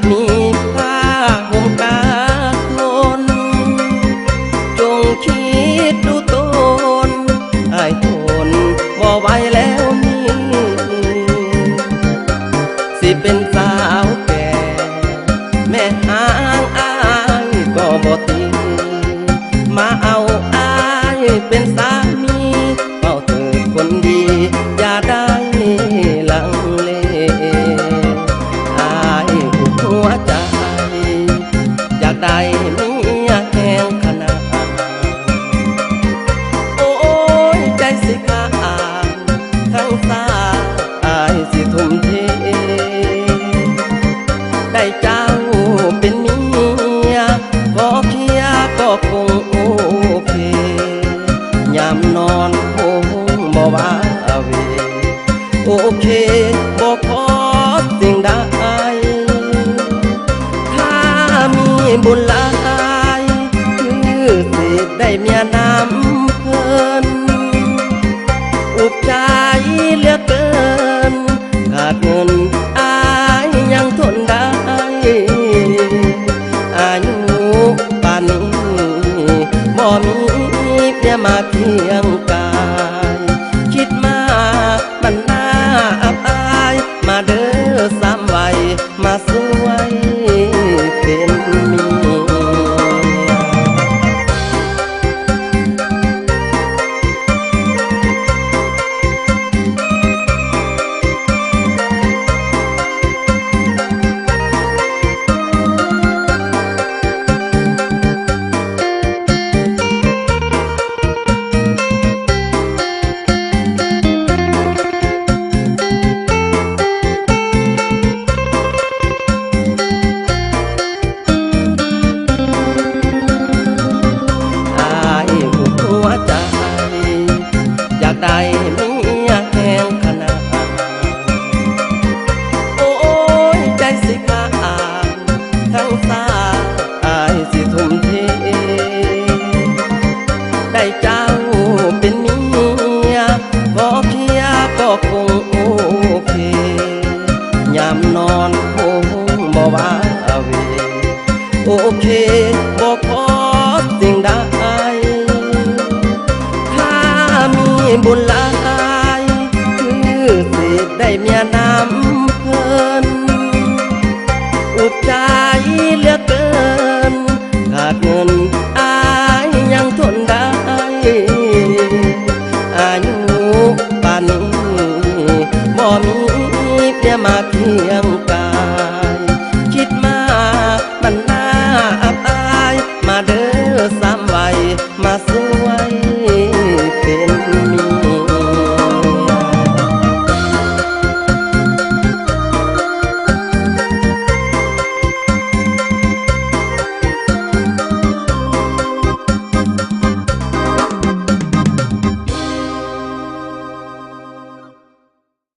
ມີຜ້າຫົ່ມກາງຄົນ ຈົ່ງຄິດດູຕົນ ອ້າຍທົນບໍ່ໄຫວແລ້ວນີ້ ຊິເປັນສາວແກ່ ແມ່ຮ້າງອ້າຍກໍບໍ່ຕີ ມາເອົາອ້າຍເປັນສາມີ ເວົ້າເທີດຄົນດີ ຢ່າໄດ້ລັງເລ ອ້າຍອຸບຫົວໃຈ ຢາກໄດ້ເມຍແຮງຂະໜາດ ໂອ້ຍ ໃຈຊິຂາດທັງຊາດ ອ້າຍຊິທຸ່ມເທ ໄດ້ເຈົ້າເປັນເມຍ ຂໍເຄຍກໍຄົງໂອເຄ ຍາມນອນຄົງບໍ່ວາເວ ໂອເຄ ບໍ່ຂໍສິ່ງໃດ ຖ້າມີບຸນຫຼາຍ ຄືຊິໄດ້ເມຍນຳເພິ່ນ ອຸກໃຈເຫຼືອເກີນ ຂາດເງິນອ້າຍຍັງທົນໄດ້ ອາຍຸປານນີ້ ບໍ່ມີເມຍມາຄຽງກາຍ ຄິດມາມັນໜ້າອັບອາຍ ມາເດີສາມໄວ ມາຊ່ວຍເປັນເມຍ. ອ້າຍອຸບຫົວໃຈ ຢາກໄດ້ເມຍແຮງຂະໜາດ ໂອ້ຍ ໃຈຊິຂາດທັງຊາດ ອ້າຍຊິທຸ່ມເທ ໄດ້ເຈົ້າເປັນເມຍ ບໍ່ເຄຍກໍຄົງໂອເຄ ຍາມນອນຄົງບໍ່ວາເວ ໂອເຄ ບໍ່ຂໍສິ່ງໃດ ຖ້າມີບຸນຫຼາຍ ຄືຊິໄດ້ເມຍນຳເພິ່ນ ອຸກໃຈເຫຼືອເກີນ ຂາດເງິນອ້າຍຍັງທົນໄດ້ ອາຍຸປານນີ້ ບໍ່ມີເມຍມາຄຽ